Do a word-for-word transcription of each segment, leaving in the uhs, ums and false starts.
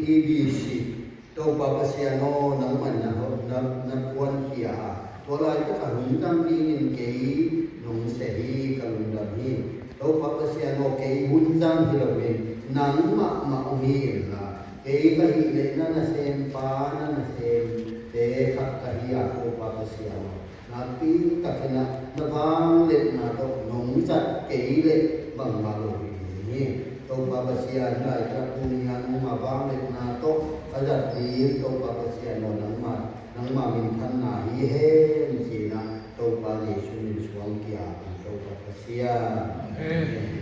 B C, Topa Pasian aw, nangmah na, na, na puankhia a, tua laitak a hun zang dingin kei nong seh hi, ka lungdam hi. Topa Pasian aw, kei hun zang hi loin nangmah mah hong hi inla, kei ka hih leh na nasempa, na nasemte khat ka hi a, Topa Pasian aw. Nakpi takin ah na vangliatna tawh nong zat kei leh bangmah lo hi ding hi. Topa Pasian, laitak tuni-a nangma vangliatna tawh ka zat ding, Topa Pasian aw, nangma, nangma minthanna hi hen, ci-in ah Topa Jesuh min suang kia, Topa Pasian. Amen.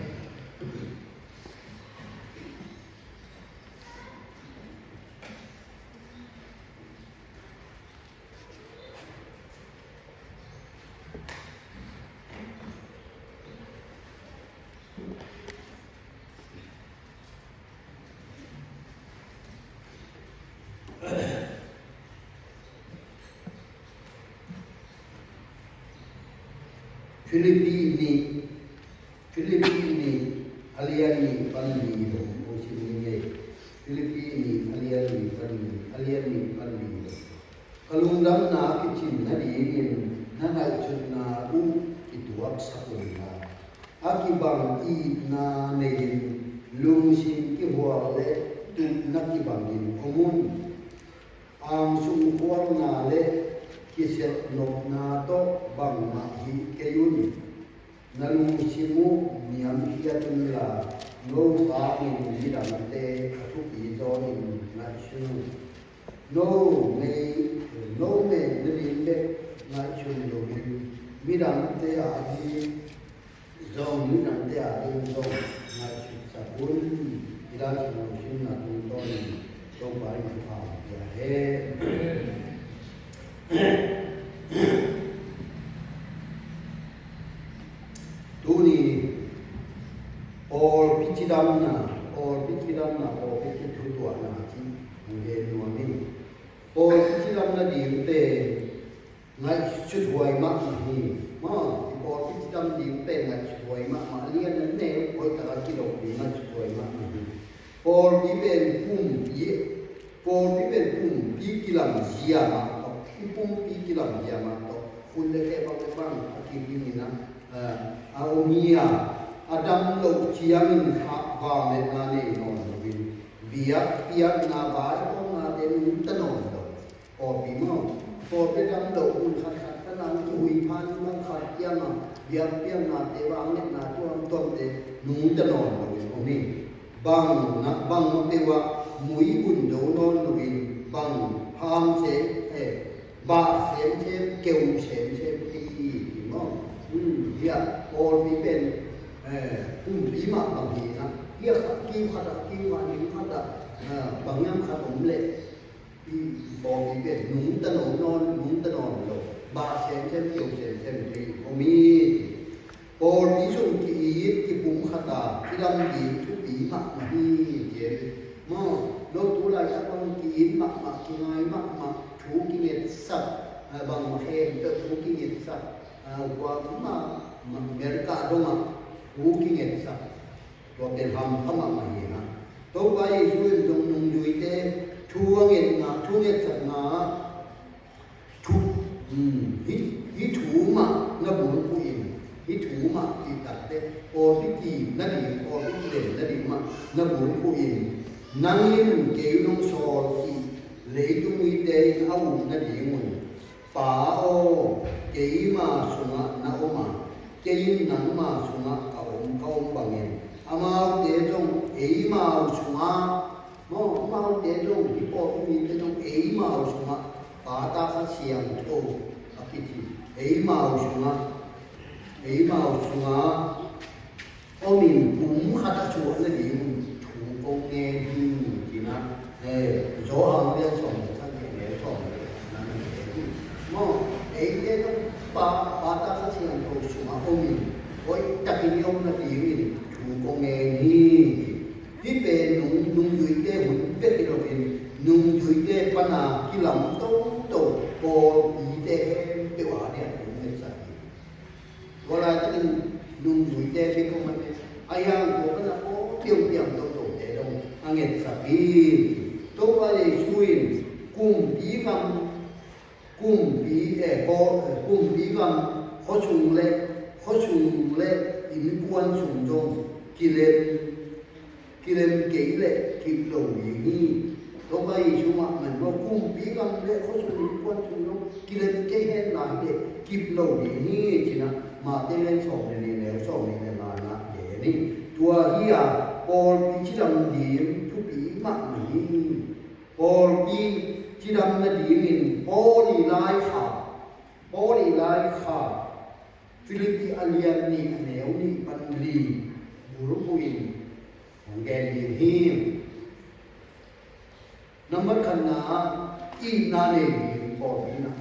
Philippi nih, Philippi nih a lian nih pan li dong hong sim ning ei. Philippi nih a lian nih pan li, a lian nih pan li dong. Ka lungdamna kicin nadingin na ngaihsutna uh kituaksak un la, a kibang itna nei-in lungsim kihual le tuhna kibangin om un. Angsung khualna le kiselhnopna tawh bangmah hih kei un. Na lungsim uh niamkhiat unla, no sangin midangte a thupi zawnin ngaihsun un. No mei, no mei nading bek ngaihsun loin, midangte a ding zong, midangte a ding zong ngaihsutsak un. Hih lai sung lungsimna tungtawnin Topa in thupha hong pia hen. Tuni pawlpi cidamna, pawlpi cidamna, pawlpi kithutuahna cih hong gen nuam ing. Pawlpi cidam nading pen ngaihsuthuai mahmah hi. Maw, i pawlpi cidam ding pen ngaihsuthuai mahmah, a lian a neu hoih taka kidop ding ngaihsuthuai mahmah hi. Pawlpi pen pumpi, pawlpi pen pumpi kilamzia mah tawh, i pumpi kilamzia mah tawh, khut le khe bang le bang a kidingin a, a om hi a, a dam loh ciangin kha vangliatna nei nawn loin, biakpiakna, vaihawmnate nungta nawn lo. Pawlpi maw, pawlpi dam loh mun khatkhat pan a hong kihui phan bang khat kiangah biakpiaknate, vangliatna tuamtuamte nungta nawn loin om hi. Bang na, bangmah peuh ah muibun zo nawn loin bang ham sem, eh, bah semsem, keu semsem thei hi, ti maw. Hmm, hia, pawlpi pen, eh, pumpi mah bang hi na. Hia khat, kiu khat ah, kiu khat, lim khat ah, eh, bang hiam khat om leh, i pawlpi pen nungta nawn, nungta nawn lo, bah semsem, keu semsem thei om hi. Pawlpi sung ki-it kipumkhat a cidam ding thupi mahmah hi, ci hi. Maw, no tu laitak bang ki-it mahmah, kingai mahmah, thu kingetsak, a, bangmah khempeuh thu kingetsak, a, kua mah, America dongah thu kingetsak. Tua pen hampha mahmah hi hang. Topa Jesuh in zong nungzuite thu a ngetna, thu ngetsakna ah thu, um, hih, hih thu mah na bulphuh in, hih thu mah cih takteh pawlpi ki nading, pawlpi kilem nading mah na bulphuh in, nang in kei nong sawl cih leitung mite in a up nadingun, Pa aw, keima sungah na om a, kei in nangma sungah ka om, ka om bangin, amaute zong eimau sungah, maw, amaute zong, hih pawlpi mite zong eimau sungah Pa, Ta, Kha Siangtho a kici, eimau sungah, eimau sungah om in pumkhat a suah nading thu kong ngen hi, ci-in ah, eh, Johan lian sawm le khat, neu sawm le khat na ngen hi. Maw, eite zong Pa, Pa, Ta, Kha Siangtho sungah om in, hoih takin i om nadingin thu kong ngen hi. Hih pen nung, nungzuite hun bek hi loin, nungzuite pan a kilam toto pawlpite khempeuh a diakin ngetsak hi. Tua laitakin nungzuite bek om a, a hiang tua pan a aw piangpiang totote dong a ngetsak hi. Topa Jesu in kumpi gam, kumpi, eh, ko, eh, kumpi gam khuasung le, khuasung le innkuan sung zong kilem, kilem kei le kip lo ding hi. Topa Jesu mah man lo kumpi gam le khuasung innkuan sung zong kilem kei hen la hi le kip lo ding hi, ci-in ah Matthai lian sawm le nih, neu sawm nih le nga-na gen hi. Tua hi a, pawlpi cidam ding thupi mahmah hi. Pawlpi cidam nadingin Paul i laikhak, Paul i laikhak Philippi a lian nih, a neu nih pan li bulphuh in hong gen ding hi. Nambat khatna, itna nei ding, pawlpi in ah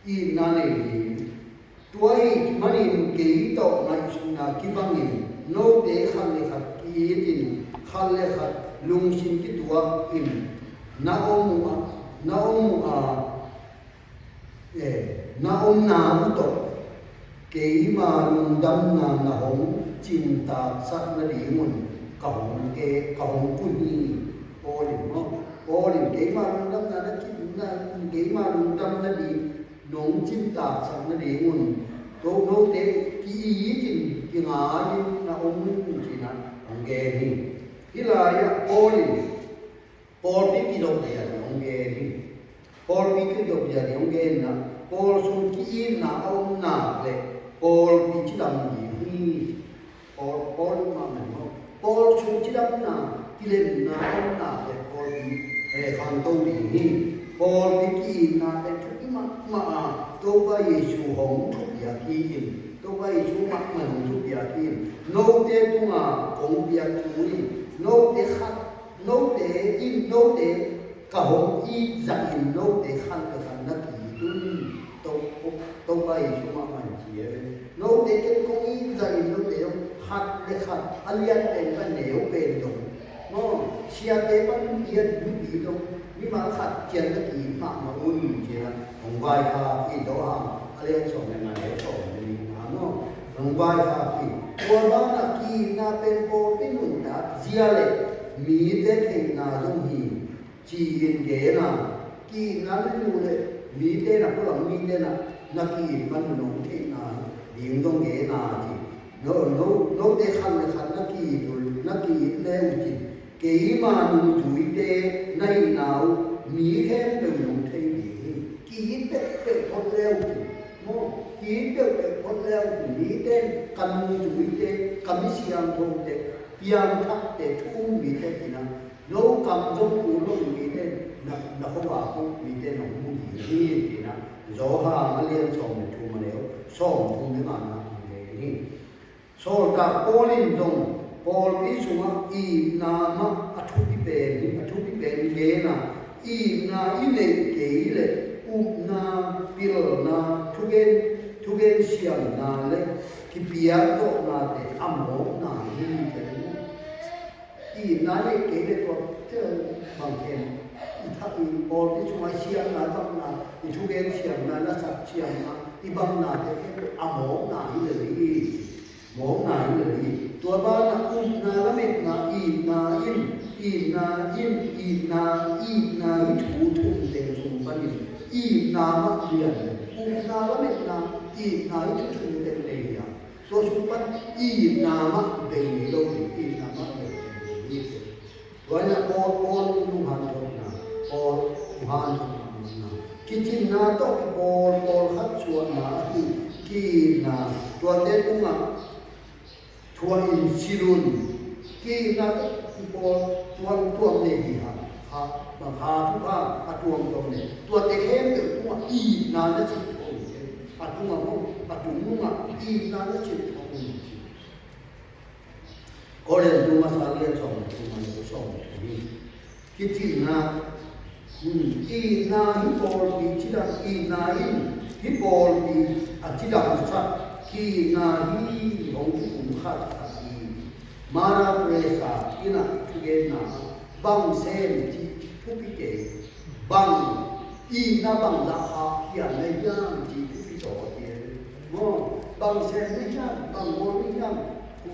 itna nei ding. Tua ahih manin kei tawh ngaihsutna kibangin note khat le khat ki-itin, khat le khat lungsim kituakin na om uh a, na om uh a, eh, na omna uh tawh keima lungdamna na hong cingtaaksak nadingun ka hong ke, ka hong kun hi. Paul in maw, Paul in keima lungdamna na ki, na, keima lungdam nading nong cingtaaksak nadingun, to note ki-itin, kingai-in na om un, ci-in ah hong gen hi. Hih lai-ah Paul in pawlpi kizop dia ding hong gen hi. Pawlpi kizop dia ding hong gen in ah, pawl sung ki-itna a om nak leh pawlpi cidam ding hi. Pawl, pawl mah man maw, pawl sung cidamna, kilemna a om nak leh pawlpi, eh, khangto ding hi. Pawlpi ki-itna pen thupi mahmah a, Topa Jesu hong thupiak hi in, Topa Jesu mahmah hong thupiak hi in. Note tungah kong piak thu hi. Note khat, note in, note ka hong it zahin note khat le khat na ki-it un. To, Topa Jesu mahmah in ci hi. Note ken kong it zahin note zong khat le khat, a lian pen, a neu pen zong, maw, siate pan lian mipi zong mimal khat ciang na ki-it mahmah un, ci-in ah hong vaikhak hi. Johan a lian sawm le nga, neu sawm le nihna, maw, hong vaikhak hi. Tua banah ki-itna pen pawlpi nuntak zia le mite theihna zong hi, ci-in gen a, ki-itna na neih uh leh mite na, pualam mite na, na ki-it man un hong theihna ding zong gen a, ci. No, no, note khat le khat na ki-it uh, na ki-it le uh cin, keima nungzuite na hihna uh mi khempeuh in hong thei ding hi. Ki-it peuhpeuh phot le uh cin, maw, ki-it peuhpeuh phot le uh cin, mite in ka nungzuite, ka mi siangthote, piangthakte, thu um mite, ci-in ah no kam zong kul lo mite, na, na khuavak uh mite na hong mu ding hi, ci-in ah Johan a lian sawm le thum, a neu sawmthum le ngana hong gen hi. Sawltak Paul in zong pawlpi sungah itna mah a thupi pen, a thupi pen gen a, itna i neih kei leh upna, pilna, thugen, thugen siamna le kipiak zawhnate a mawkna hi, ci-in ah. Itna neih kei leh tua, tua bang khen, i thak, i pawlpi sungah siamna, bangna, i thugen siamna, lasak siamna, i bangnate khempeuh a mawkna hi lel hi. Mawkna hi lel hi. Tua banah upna, lametna, itna in, itna in, itna, itna hi thu thum teng sung panin itna mah lian. Upna, lametna, itna hi thu thum teng lian hi a, tua sung pan itna mah bei lo hi, itna mah bei hi. Tua hi a, Paul, Paul lunghanthawnna, Paul lunghanthawnna, kicinna tawh kipawl, pawlkhat suahna ahi ki-itna, tuate tungah thuah in silh un. Ki-itna tawh kipawl tuamtuam le hi hang, kha, bang kha thupha a tuamtuam le, tuate khempeuh tungah itna na cih thong in, a tungah maw, a tung nungah itna na cih thong in. Korin tu masa lian sawm le thum, a neu sawm le thum hi. Kicinna, hmm, itna hi pawlpi cidam, itna in hi pawlpi a cidamsak, ki-itna hi hong kikum khat khat hi. Mother Teresa in a thugenna, bang sem cih thupi kei. Bang, itna bang zah kha hiam na hiam cih thupi zaw kei. Maw, bang sem na hiam, bang bawl na hiam,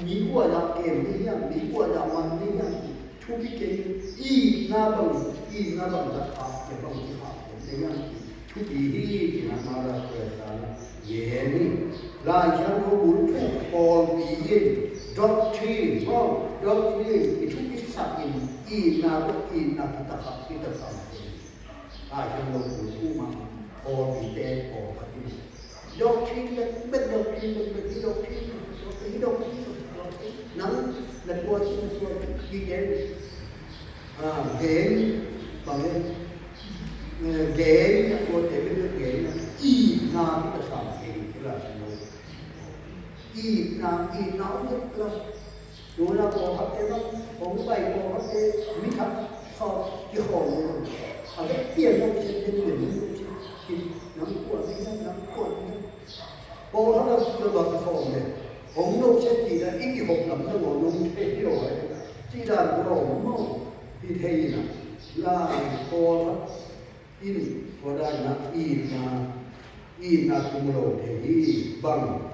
mi kua zah kem na hiam, mi kua zah man na hiam cih thupi kei. Itna Itna bang, itna bang zat khak, bang kikhak, thupi hi, ci-in Mother Teresa in gen hi. Lai Siangtho bulphuh pawlpi in doctrine, maw, doctrine i thupisak in itna tawh itna kitakhak, kitakhak. Lai Siangtho bulphuh mah pawlpite pawlkhat in doctrine bekbek, doctrine bekbek, hih doctrine, hih doctrine, nang na tua ci, na tua ci, hih gen. Ah, gen, bang gen, eh, gen, na tua te bekbek gen, itna kitakhak, gen, kila sino. Itna, itna om kila. Nuna pawlkhatte bang, hong pai pawlkhatte, mi thak khawm, kikhawm lo. A bek pian lo, sian pian pian lo, sian, nang kuan, nang kuan. Pawlkhat lo, lo bang kikhawm le. Hong lo sian ti na, i kihop lam na lo, nong thei lo, eh. Ci dan lo, maw. Hi thei na. Lai, pawlkhat. In, tua dan in itna, itna tung lo thei hi bang.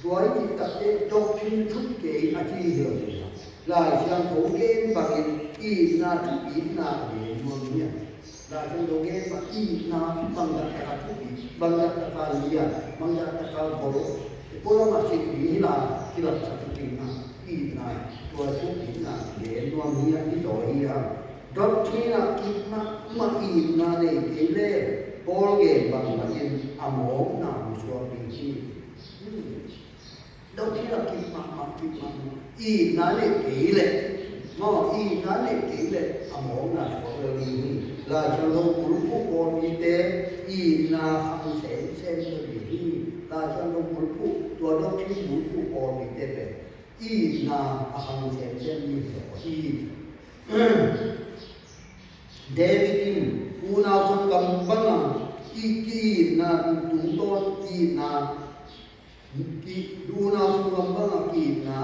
Tua i cih takteh doctrine thupi kei a ci hi lo hi. Lai Siangtho gen bangin itna thupi, itna gen nuam hi a. Lai Siangtho gen bang itna bang dak taka thupi, bang dak taka lian, bang dak taka bol. Pualam a cih ding hi la, kilaksak ding a itna, tua thupi itna gen nuam hi a, i tawi hi a. Doctrine ah kip mahmah itna nei kei le, Paul gen bangmah in a mawkna hong suak ding hi. Hmm. Doctrine ah kip mahmah, kip mahmah. Itna nei kei le, maw, itna nei kei le, a mawkna suak lo ding hi. Lai Siangtho bulphuh pawlpite itna khang semsem lo ding hi. Lai Siangtho bulphuh, tua doctrine bulphuh pawlpite pen itna a khang semsem ding hi. David in unau sanggam banga ki, ki-itna tungtawn, ki-itna, ki, unau sanggam banga ki-itna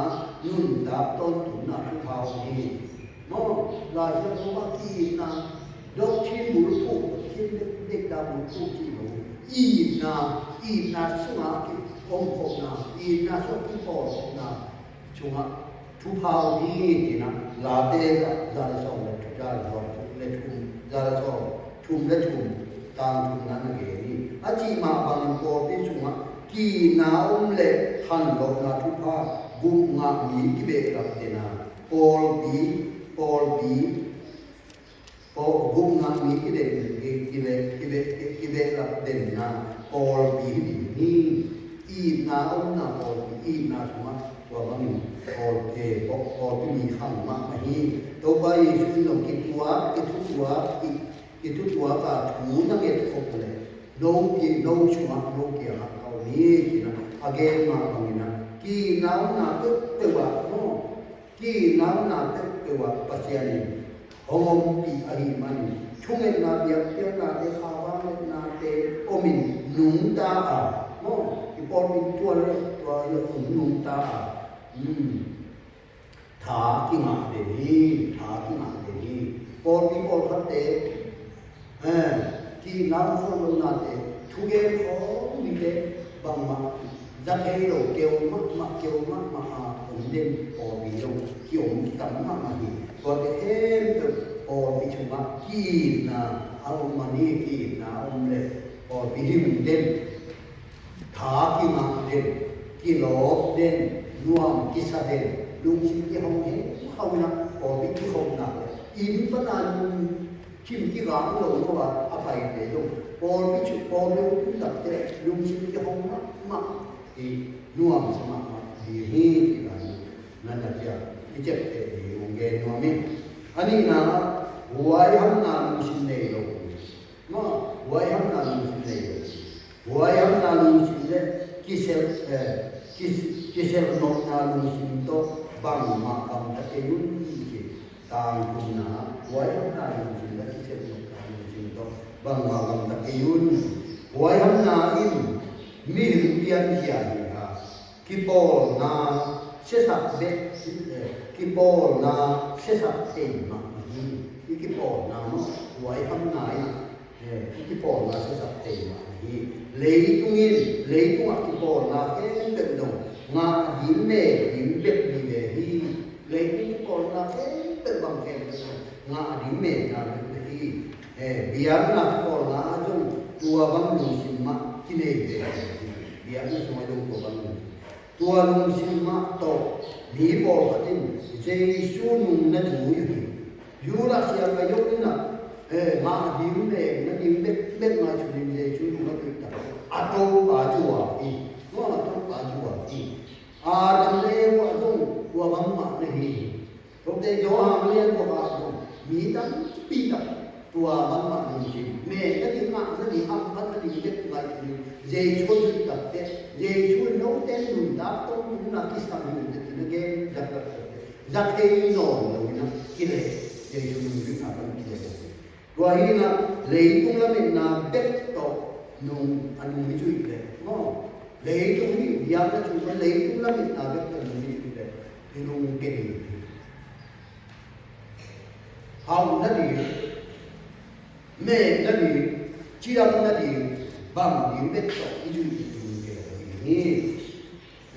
nuntak tawntunna thupha om hi. Maw, Lai Siangtho ah ki-itna, doctrine bulphuh, doctrine bek, bek ta bulphuh ci lo. Itna, itna sungah ki-omkhopna, itna sungah kipawlkhopna sungah thupha om hi, ci-in a Late za le sawm le, za le sawm le thum, za le sawm, thum le thum, tang thumna na gen hi. A cih mah bangin pawlpi sungah ki-itna om le khanlawhna thupha gupna mi kibehlap den a, pawlpi, pawlpi, Pawl gupna mi kidem, ki, kibe, kibe, kibehlap denna pawlpi hi ding hi. Itna omna pawlpi, itna sungah tua bangin pawl, eh, pawl, pawlpi mi khang mahmah hi. Topa Jesuh in zong kituak, kithutuak, ki, kithutuak a thu na ngetkhop leh no ki, no sungah no kiangah ka om hi, ci-in a gen mah bangin a, ki-itna omna peuhpeuh ah maw, ki-itna omna peuhpeuh ah Pasian in hong ompih ahih manin thungetna, biakpiaknate, kha vangliatnate omin nungta a, maw, i pawlpi in tua le tua hi a hong nungta a, um, tha kingah den hi, tha kingah den hi. Pawlpi pawlkhatte, eh, ki-itna om khawm lonate, thugen khawm mite bangmah za thei lo, keu mahmah, keu mahmah a om den pawlpi zong ki-om kitam mahmah hi. Tuate khempeuh pawlpi sungah ki-itna a om man hi, ki-itna a om leh pawlpi hing den. Tha kingah den, kilawp den, nuam kisa den, lungsim kihong heuhau in a pawlpi kikhopna le inn pan a lungkim kigak lo lo a, a paite zong pawlpi cu, pawlpi hong tung takteh lungsim kihong mahmah hi, nuamsa mahmah ding hi, ci lai na na ciang i ciapteh ding hong gen nuam hi. A nihna ah huaihamna lungsim nei lo. Maw, huaihamna lungsim nei lo. Huaihamna lungsim le kisel, eh, kis-, kiselnopna lungsim tawh bangmah gamta kei un, ci. Tang thumna, huaihamna lungsim le kiselnopna lungsim tawh bangmah gamta kei un. Huaihamna in mihing pianzia hi a, kipawlna siasak bek, eh, kipawlna siasak thei mahmah hi. I kipawlna maw, huaihamna in, eh, i kipawlna siasak thei mahmah hi. Leitung in, leitungah kipawlna khempeuh zong ngah ding, ne ding bek hi ve hi. Leitung kipawlna khempeuh bang khempeuh zong ngah ding mehna bek hi. Eh, biakna kipawlna ah zong tua bang lungsim mah kinei ve. Biakna sungah zong tua bang lungsim. Tua lungsim mah tawh mi pawlkhat in Jesu nung na zui uh hi. Judas Iskariot in ah, eh, mah ding, mehna ding bek, bek ngaihsun in Jesu nung na zui ta. A Topa zuau hi. Tua a Topa zuau hi. Adam le Eva zong tua bangmah na hi. Tua te Johan lian kua ah zong mi tampi tak tua bangmah lungsim, mehna ding, ngahna ding, hamphatna ding bek ngaihsun in Jesu a zui tak teh, Jesu in note nuntak tawh nunna kisam hi, na gen zak tak teh, za thei nawn lo in ah kileh, Jesu nung zuihna pan kileh. Tua hi in ah leitung lametna bek tawh nung, a nung i zuih leh maw, leitung hi biakna chung pan leitung lametna bek tawh nung i zuih leh i nung ken hi. Hauh nading, meh nading, cidam nading, bang ding bek tawh i zuih i nung ken hi.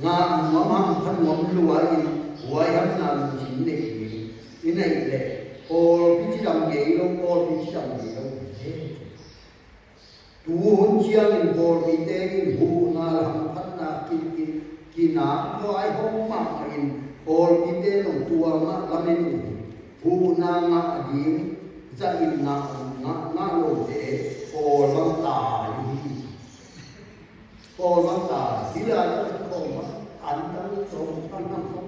Ngah nuam, hampha nuam lua in huaihamna lungsim nei ding i neih leh pawlpi cidam ngei lo, pawlpi cidam ngei lo hi. Tu hun ciangin pawlpite in huhna le hamphatna ki, ki, kinak vaihawm mahmah in pawlpite zong tua mah lamen uh hi. Huhna ngah ding zah in ngah, ngah, ngah lote pawl bang tai uh hi. Pawl bang ta, hi lai ka khawm a, an dang sawm bang bang khawm.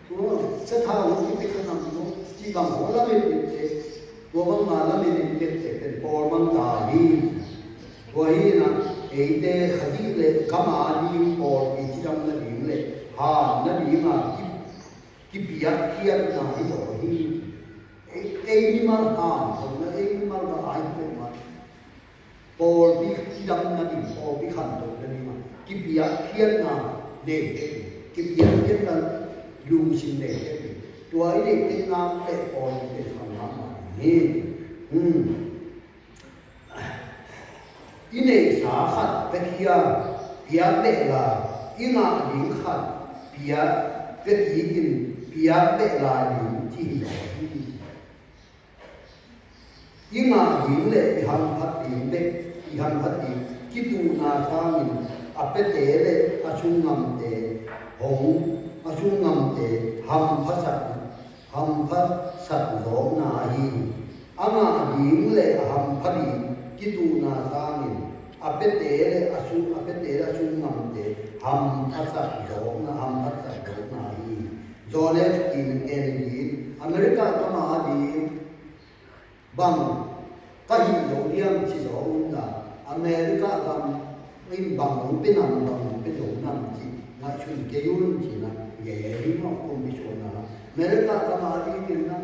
Tua, sa tha hong kipia ka nam khawm, ci bang khawm lamen in te, tua bang ma lamen in te te pen pawl bang ta hi. Tua hi in ah, eite Khazih le kam a ding pawlpi cidam nading le, han nading a ki, kipiakkhiatna hi zaw hi. Ei, ei mimal han khawm na, ei mimal bang ai khawm na. Pawlpi cidam nading, pawlpi khantoh nading ah kipiakkhiatna nei tek hi. Kipiakkhiatna lungsim nei tek hi. Tua i neih tek nak leh pawlpi pen khang mahmah hi. Hmm. I neihsa khat pia kik a, piak beh lai, i ngah ding khat piak, pia kik in piak beh lai ding ci hi zaw hi. I ngah ding le i hamphat ding bek, i hamphat ding kituhna sangin a piate le a sung ngamte hong, a sung ngamte hamphasak, hamphasak zawkna hi. A ngah ding le a hampha ding kituhna sangin a piate le a sung, a piate le a sung ngamte hamphasak zawkna, hamphasak zawkna hi. Zawh le thukim en ding, America kam a ding bang ka hih lo hiam ci zaw un la, America gam in bang hong pia nam, bang hong pia zo nam ci ngaihsun kei un ci na, nge hi mawk kum bisuan na. America gam a ding in na,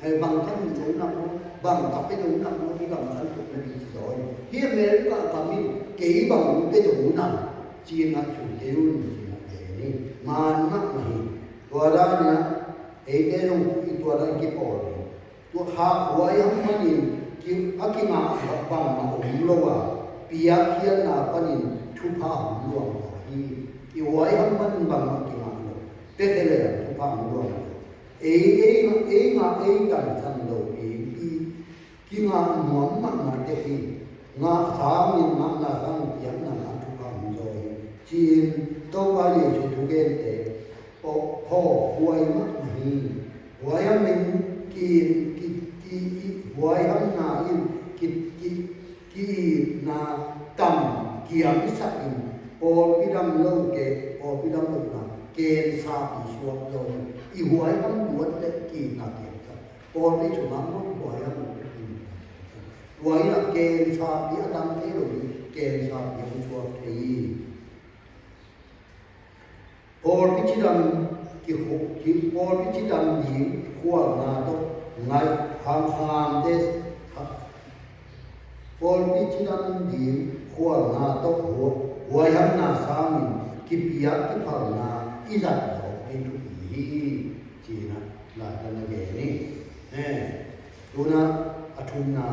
eh, bang ka hih zo nam maw, bang ka pia zo nam maw, i gam khantoh na ding ci zaw in. Hi America gam in kei bang hong pia zo nam ci ngaihsun kei un ci na, nge hi. Man mahmah hi. Tua dan in na, eite zong i tua dan kipawl hi. Tua kha huaiham panin ki, a kingah bangmah om lo a, piakkhiatna panin thupha hong luang zaw hi. I huaiham panin bangmah kingah lo, pia kei leh thupha hong luang zaw. Ei, ei ngah, ei ngah, ei tangsan lo, ei, i kingah nuam mahmah tek hi. Ngah sangin, ngahna sangin piakna ah thupha hong zaw hi. Ci-in Topa Jesu thugente Aw, aw, huai mahmah hi. Huai a min ki, ki, ki, i, huai hamna in ki, ki, ki-itna tam kiamsak in, pawlpi dam lo ke, pawlpi dam lohna kensapi suak zaw in, i huai ham luat le ki-itna kiamsak. Pawlpi sungah mah huai ham luat le ki-itna kiamsak. Huai ah kensapi a dam thei lo in, kensapi hong suak thei hi. Pawlpi cidam kikhu-, ki-, pawlpi cidam ding khualna tawh ngai hang hangte kha. Pawlpi cidam ding khualna tawh hua-, huaihamna sangin kipiak kiphalna i zat tawh ei thupi hi. Cina lai kan na gen hi. Eh. Tuna a thumna,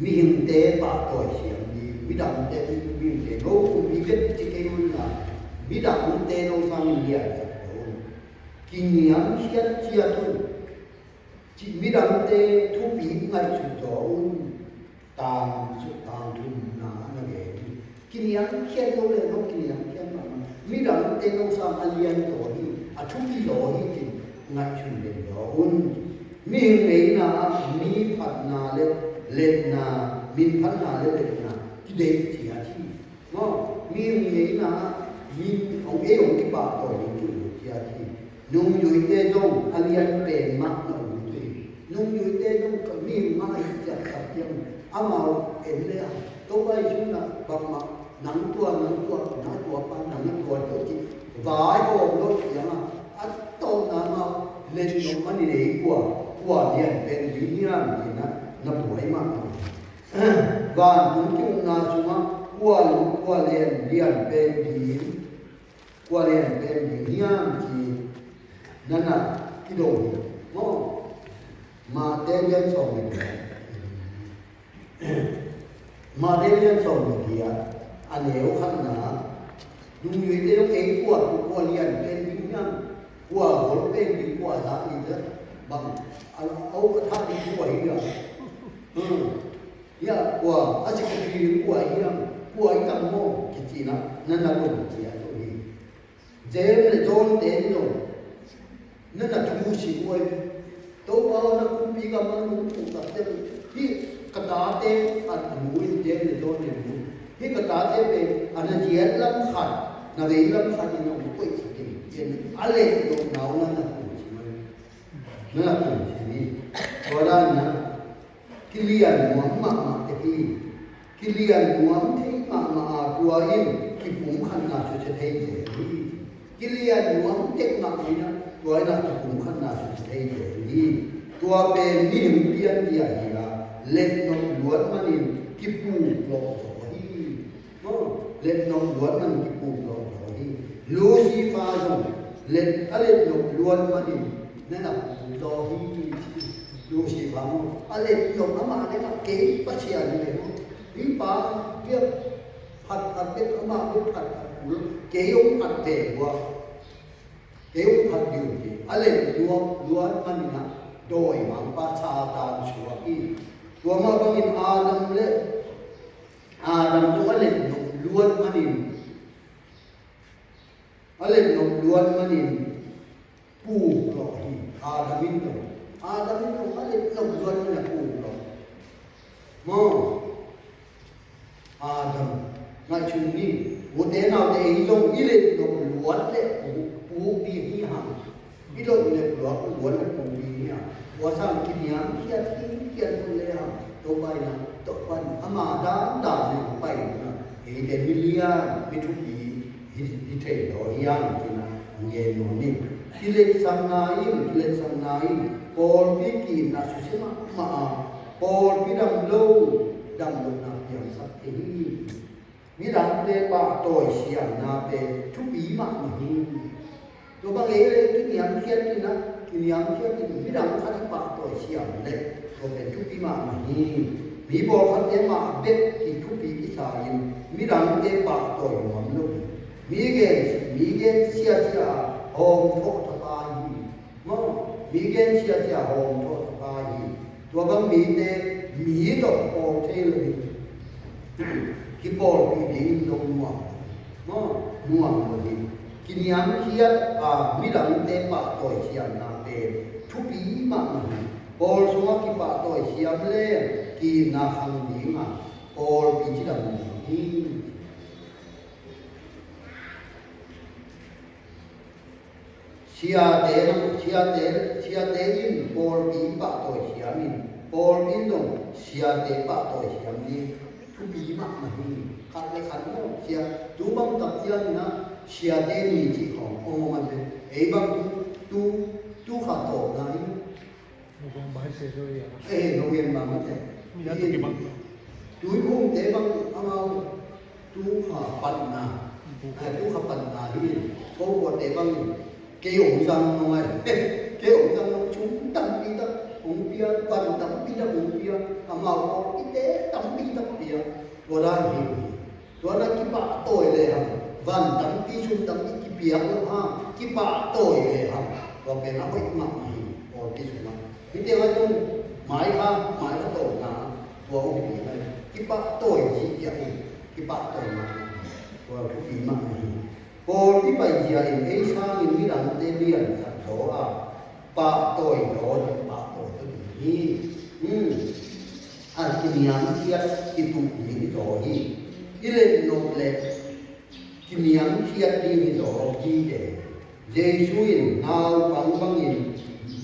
mihingte pahtawi siam ding, midangte, mihingte, no pumpi bek ci kei un la, midangte no sangin liansak lo un. Kiniamkhiat ciat un. Midangte thupi ngaihsut zaw un. Tang, tang thumna a na gen hi. Kiniamkhiat lo le lo, kiniamkhiat mahmah. Midangte lo sang a lian zaw hi, a thupi zaw hi cin ngaihsun den zaw un. Mihing ngeina ah mi phatna le letna, mi phatna le letna kideih ciat hi. Maw, mihing ngeina ah mi hong, ei hong kipahtawi ding ki-ut ciat hi. Nungzuite zong a lian pen mah na ut uh hi. Nungzuite zong ka mi mah hi ciapciap ciang amau en le a, Topa Jesu na bangmah nang tua, nang tua, nang tua pa, nang na tua tua ci vaihawm lo ciang a, a tawpna mah letnop manin ei kua, kua lian pen ding hiam ci-in a na buai mahmah. Vantung ki-ukna sungah kua, kua lian, lian pen ding, kua lian pen ding hiam ci-in na na kidong hi. Maw, Mate lian sawm le giat. Mate lian sawm le giat, a neu khatna, nungzuite zong ei kua, kua lian pen ding hiam, kua gol pen ding, kua zak ding hiam, bang a, a, a thah ding kua hi hiam. Hmm. Hia kua a secretary kua hiam, kua i tam maw kici-in a na na lawm ciat uh hi. James le John te in zong na na thu sim uh hi. Topa aw, na kumpi gam ah nong tung tak ciang hih ka tate, a nu in, James le John le nu, hih ka tate pen a na ziat lam khat, na vei lam khat in hong koihsak in, ci-in a letnopna uh na na tung sim uh hi. Na na tung sim hi. Tua dan in a kilian nuam mahmah tek hi. Kilian nuam thei mahmah a, tua in kipumkhatna susia thei zel hi. Kilian nuam tek mahmah in a, tua in a kipumkhatna susia thei zel hi. Tua pen mihing pianpia hi a, letnop luat manin kipuklawh zaw hi. Maw, letnop luat man kipuk zaw hi. Lucifer zong let, a letnop luat manin na na puk zaw hi. Lucifer maw, a letnop amah le amah kei Pasian hi ve maw. Hih pa biak phatphat bek, amah bek phatphat kul, kei hong phat ve uh a, kei hong phat ding uh ci. A letnop luat manin a dawimangpa Satan suak hi. Tua mah bangin Adam le Adam zong a letnop luat manin, a letnop luat manin puklawh hi. Adam in zong, Adam in zong a letnop luat manin a puklawh. Maw, Adam, ngaihsun ni, ute naute, ei zong i letnop luat le puk, puk ding hi hang. I letnop luat, luat le puk ding hi hang. Tua sang kiniamkhiat, kiniamkhiat le hang. Topa in a, Topa in a, ama dandan le pai in a, eite milian, mi thupi hi, hi thei lo hi hang ci-in a ngen nuam hi. Kiletsakna in, kiletsakna in pawlpi ki-itna susia mahmah a, pawlpi dam lo, damlohna piangsak thei hi. Midangte pahtawi siamna pen thupi mahmah hi. Tua bang ei le kiniamkhiat in a, kiniamkhiat in midang khat i pahtawi siam le, tua pen thupi mahmah hi. Mi pawlkhatte mah bek kithupi kisa in midangte pahtawi nuam lo hi. Mi gen, mi gen siasia a hawm thawh thapai hi. Maw, mi gen siasia hawm thawh thapai hi. Tua bang mite mi tawh pawl thei lo hi. Kipawlpih ding zong nuam, maw, nuam lo hi. Kiniamkhiat a midangte pahtawi siamna pen thupi mahmah hi. Pawl sungah kipahtawi siam le ki-itna khang ding a pawlpi cidam ding hi. Siate, siate, siate in pawlpi pahtawi siam in, pawlpi in zong siate pahtawi siam hi. Thupi mahmah hi. Khat le khat maw, sia, tu bang tak ciangin a siate ni cih khawng om om a, ei bang tu, tu, tu kha tawpna in November hai se zo ya. Eh, November mate. Mi na tu ki bang. Tuiphumte bang amau tu kha panna. Eh, tu kha panna hi. Ko ko te bang. Kei hong zang nong ai. Kei hong zang nong, sum tampi tak hong pia, pan tampi tak hong pia. Amau ko kite tampi tak pia. Tua dan hi. Tua na kipahtawi le hang, van tampi, sum tampi kipiak lo hang, kipahtawi le hang, tua pen a hoih mahmah hi, pawlpi sungah. Hih Tua tung mai kha, mai kha tawh na tua uh pi mai. Kipahtawi ci tiah in, kipahtawi mah. Tua thupi mah hi. Paul i paizia in ei sangin midangte liansak zaw a, pahtawi zaw ding, pahtawi zaw ding hi. Hmm. A kiniamkhiat kituh ding hi zaw hi. I len nop le kiniamkhiat ding hi zaw hi te. Jesu in naupang bangin,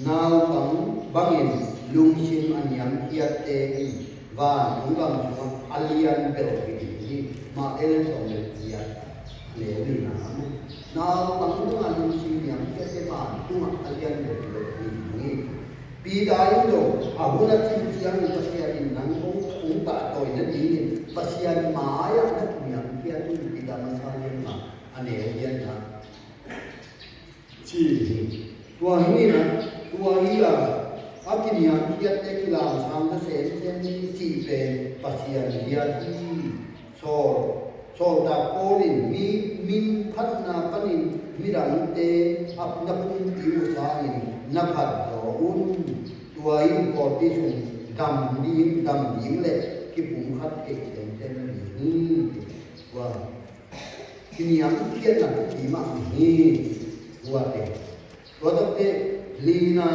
naupang bangin lungsim a niamkhiatte in vantung gam sungah a lian bel hi ding hi. Mah te le sawm le giat, neu nihna. Naupang banga lungsim niamkhiatte vantungah a lian bel hi ding hi. Peter in zong a hun a cin ciangin Pasian in nang hong, hong pahtawi nadingin Pasian mai-ah na kiniamkhiat un, Peter masa lian nga, a neu giatna. Ci hi. Tua hi a, tua hi a, a kiniamkhiatte kilamsang ta semsem ni cih pen Pasian lian hi. Sawl, Sawltak Paul in mi, min phatna panin midangte a na pumpi uh sangin na phat zaw un. Tua in pawlpi sung dam ding, dam ding le kipumkhat theih semsem na ding hi. Tua kiniamkhiatna thupi mah hi. Tua te, tua takte lina,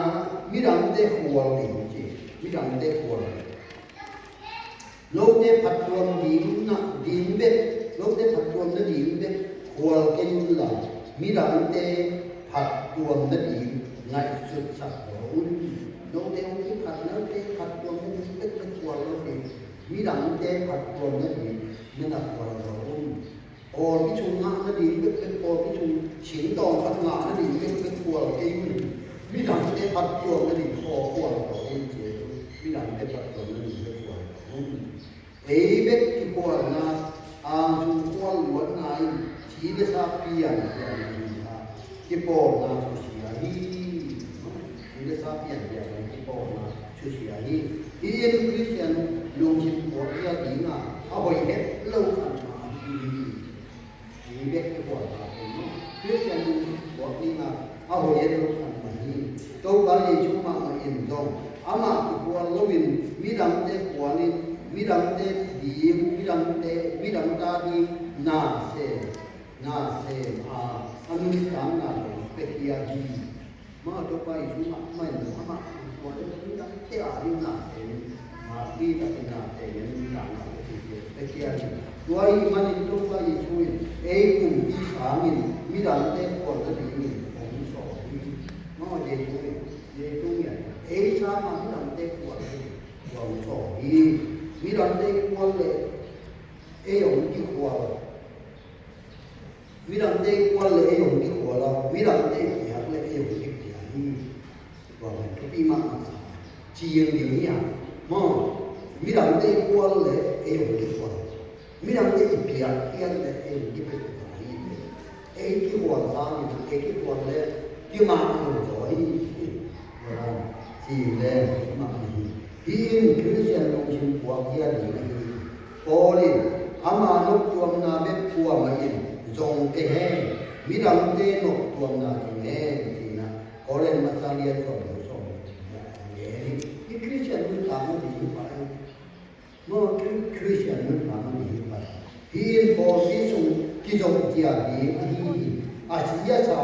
midangte khual ding ci, midangte khual. Note phattuam ding na ding bek, note phattuam nading bek khual kei un la, midangte phattuam nading ngaihsutsak zaw un. Note hong kiphat, note phattuam nading bek bek khual lo ding, midangte phattuam nading na na khual zaw un. Pawlpi sung ngah nading bekbek, pawlpi sung singtawng khat ngah nading bekbek khual kei un. Midangte phattuam nading khaw khual khual kei un ci. Midangte phattuam nading bek khual khual un. Ei bek kikhualna, ang sung khual luatna in ci le sa pian pian na hi a, kipawlna susia hi. Ci le sa pian pian na kipawlna susia hi. Hih in Khristian lungsim puak hi a ding a, a hoih het lo khat mah hi. Hih bek kikhualna pen maw, Khristian lungsim puak ding a, a hoih het lo khat mah hi. Topa Jesu mahmah in zong amah kikhual loin midangte khual in, midangte ding, midangte, midangte ading na sem, na sem a, a nuntakna zong pia hi. Mah Topa Jesu mahmah in amah khual in midangte ading na sem, mah pi takin na sem in midang na sem in. Tua ahih manin Topa Jesu in ei kumpi sangin midangte khual nadingin hong sawl hi. Mah Jesu in, Jesu in ei sangin midangte khual nadingin hong sawl hi. Midangte khual le ei hong kikhual. Midangte khual le ei hong kikhual a, midangte piak le ei hong kipia hi. Tua pen thupi mahmah sa. Ci ding hi a. Maw, midangte khual le ei hong kikhual. Midangte i piak, piak le ei hong kipia hi. Ei kikhual sa hi, ei kikhual le kimah lo zaw hi. Tua pen ci le mahmah hi. Hih in Khristian lungsim puak hi a ding ahi. Paul in ama noptuamna bek kuamah in zong kei hen, midangte noptuamna zong hen, ci-in a Korin masa lian sawm le sawm. Hih Khristian nuntakna ding hi pah hi. Maw, Khri-, Khristian nuntakna ding hi pah hi. Hih in pawlpi sung kizom zia ding ahi hi. A si a sa,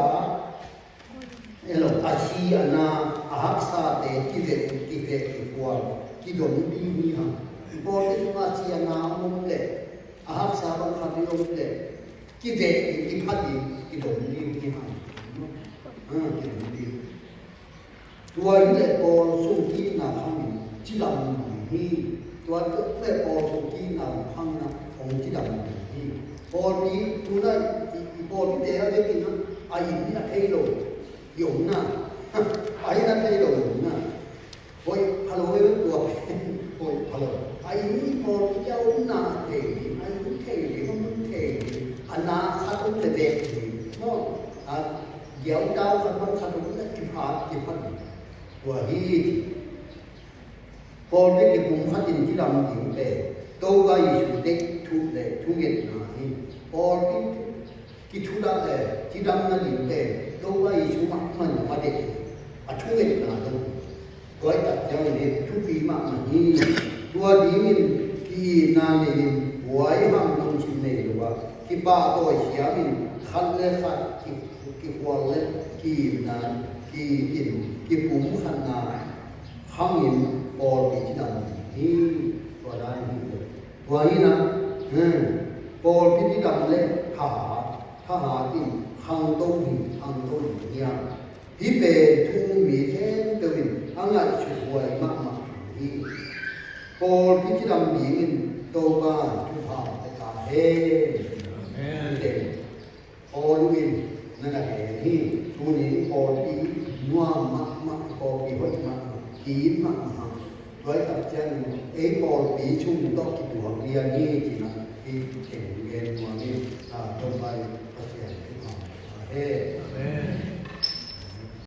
Hello, a si a na, a haksate kiveh, kiveh, kikhual, kidom ding hi hang. Pawlpi sungah a si a na a om leh, a haksa bang khat i om leh, kiveh ding, kiphat ding, kidom ding hi hang. Ah, kidom ding. Tua hi leh Paul sung kikna khang in cidam ding hi. Tua hi leh Paul sung kikna khang in a hong cidam ding hi. Pawlpi, tu-in a i, i pawlpite a vekin a, a inn a thei lo i omna. A inn a thei lo i omna. Hoih pha lo e, tua pen hoih pha lo. A inn i pawlpite a omna a thei ding, a inn thei ding, a mun thei ding, a na khat om le vek ding. Maw, a giautau khat bang khat om le kiphat, kiphat ding. Tua hi. Pawlpi kipumkhat in cidam ding pen Topa Jesu deih thu le thungetna hi. Pawlpi kithulak le cidam nading pen Topa Jesu mahmah in a deih a thungetna zong. Tua hi tak ciangin hi thupi mahmah hi. Tua dingin ki-itna nei-in buai hang nong cih nei lo a, kipahtawi siamin khat le khat ki, kikhual le ki-itna, ki-itin kipumkhatna hangin pawlpi cidam hi. Tua dan hi. Tua hi na, pawlpi cidam le thahat, thahat in khangto hi, khangto hi hiam? Hih pen thu-um mi khempeuh in a ngaihsut huai mahmah hi. Pawlpi cidam dingin Topa thupha pia ta hen. Amen. Paul in na na gen hi. Tuni pawlpi nuam mahmah, pawlpi hoih mahmah, ki-it mahmah. Tua hi tak ciangin ei pawlpi chung tawh kituak lian hi, ci-in ah hih teng gen nuam hi. Topa in Pasian thupha pia ta hen. Amen.